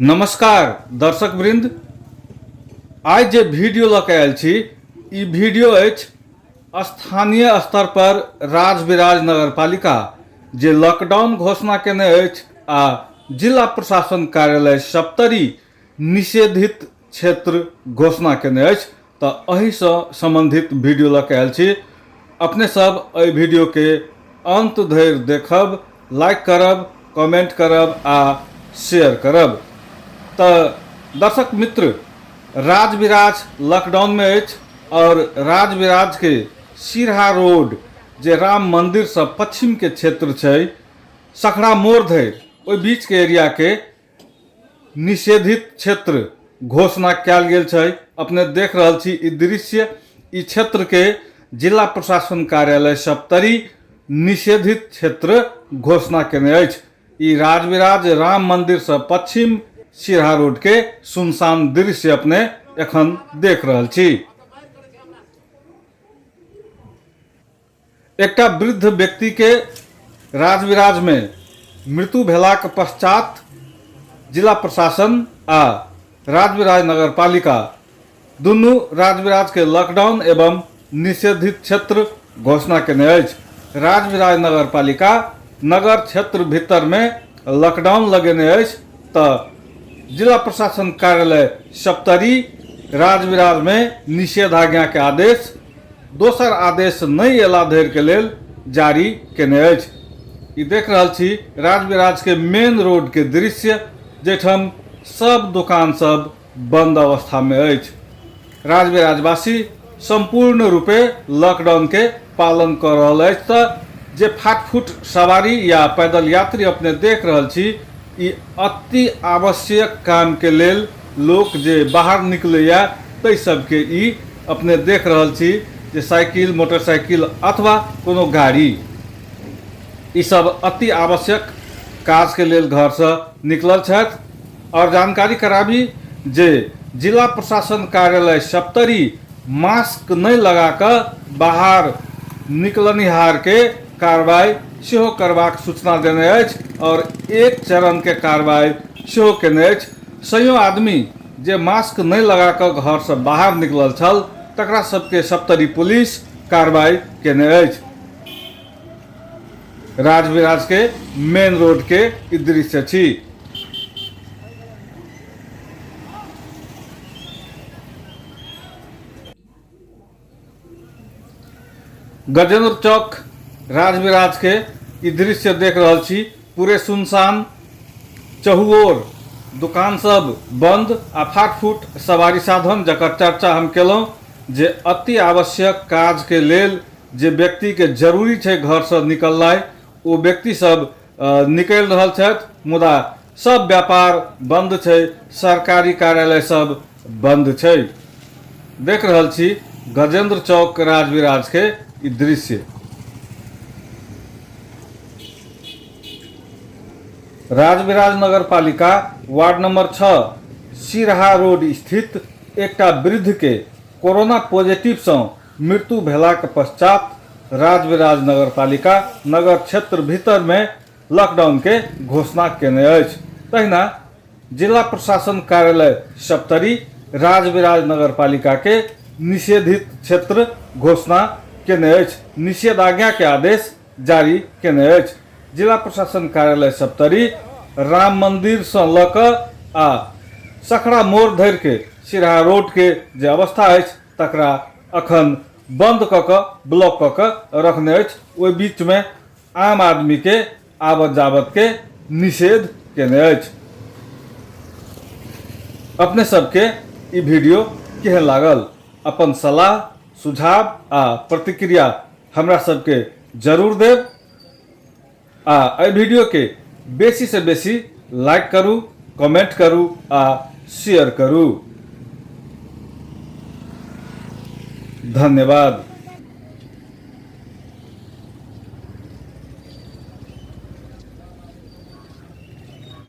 नमस्कार दर्शक वृंद, आइ जे वीडियो लऽ के आयल छी ई वीडियो अछि स्थानीय स्तर पर राजविराज नगरपालिका जे लॉकडाउन घोषणा केने अछि आ जिला प्रशासन कार्यालय सप्तरी निषेधित क्षेत्र घोषणा केने अछि। तऽ एहिसँ सम्बन्धित वीडियो लऽ के आयल छी। अपने सब एहि वीडियोके अंत धरि देखब, लाइक करब, कमेंट करब आ शेयर करब। तऽ दर्शक मित्र, राजविराज लॉकडाउनमे अछि और राजविराजके सिरहा रोड जे राम मंदिरसँ पश्चिमके क्षेत्र छै, सखड़ा मोड़ धरि ओहि बीचके एरियाके निषेधित क्षेत्र घोषणा कयल गेल छै। अपने देख रहल छी ई दृश्य। ई क्षेत्र के जिला प्रशासन कार्यालय सप्तरी निषेधित क्षेत्र घोषणा केने अछि। ई राजविराज राम मंदिर से पश्चिम सिरहा रोड के सुनसान दृश्य अपने एखन देख रहल छी। एकटा वृद्ध व्यक्ति के राजविराज में मृत्यु भेलाक पश्चात जिला प्रशासन आ राजविराज नगरपालिका दुनू राजविराज के लॉकडाउन एवं निषेधित क्षेत्र घोषणा केने अछि। राजविराज नगरपालिका नगर क्षेत्र भीतर में लॉकडाउन लगेने अछि त जिला प्रशासन कार्यालय सप्तरी राजविराज में निषेधाज्ञा के आदेश दोसर आदेश नहि अयला धरिके लेल जारी केने अछि। ई देख रहल छी राजविराजके मेन रोडके दृश्य, जाहिठाम सब दोकान सब बंद अवस्थामे अछि। राजविराजवासी सम्पूर्ण रूपे लॉकडाउनके पालन कऽ रहल अछि। तऽ जे फाटफूट सवारी या पैदल यात्री अपने देख रहल छी, ई अति आवश्यक कामके लेल लोक जे बाहर निकलैया ताहि सबके ई अपने देख रहल छी जे साइकिल, मोटरसाइकिल अथवा कोनो गाड़ी, ई सब अति आवश्यक काजके लेल घरसँ निकलल छथि। आओर जानकारी कराबी जे जिला प्रशासन कार्यालय सप्तरी मास्क नहि लगा कऽ बाहर निकलनिहारके कार्रवाई सेहो करबाक सूचना देने अछि आओर एक चरणके कार्रवाई सेहो केने अछि। सैयो आदमी जे मास्क नहि लगा कऽ घरसँ बाहर निकलल छल तकरा सबके सप्तरी पुलिस कार्रवाई केने अछि। राजविराज के मेन रोड के ई दृश्य छी। गजेंद्र चौक राजविराज के ई दृश्य देख रहल छी। पूरे सुनसान, चहुओर दुकान सब बंद आ फाटफूट सवारी साधन, जकर चर्चा हम केलहुँ जे अति आवश्यक काज के लेल जे व्यक्ति के जरूरी छै घर से निकलनाइ, ओ व्यक्ति सब निकलि रहल छथि, मुदा सब व्यापार बंद छै, सरकारी कार्यालय सब बंद छै। देख रहल छी गजेंद्र चौक राजविराज के ई दृश्य। राजविराज नगरपालिका वार्ड नंबर 6 सिरहा रोड स्थित एकटा वृद्ध के कोरोना पॉजिटिव सँ मृत्यु भेलाक पश्चात राजविराज नगरपालिका नगर क्षेत्र भीतर में लॉकडाउन के घोषणा केने अछि। तहिना जिला प्रशासन कार्यालय सप्तरी राजविराज नगरपालिका के निषेधित क्षेत्र घोषणा केने अछि, निषेधाज्ञा के आदेश जारी केने अछि। जिला प्रशासन कार्यालय सप्तरी राम मंदिर सँ लऽ कऽ आ सखड़ा मोड़ धरि के सिरहा रोड के जे अवस्था अछि तकरा अखन बंद कऽ कऽ ब्लॉक कऽ कऽ रखने अछि। ओहि बीच में आम आदमी के आवत जावत के निषेध केने अछि। अपने सबके ई वीडियो केहन लागल? अपन सलाह, सुझाव आ प्रतिक्रिया हमरा सबके जरूर देब आ एहि वीडियो के बेसी से बेसी लाइक करू, कमेंट करू आ शेयर करू। धन्यवाद।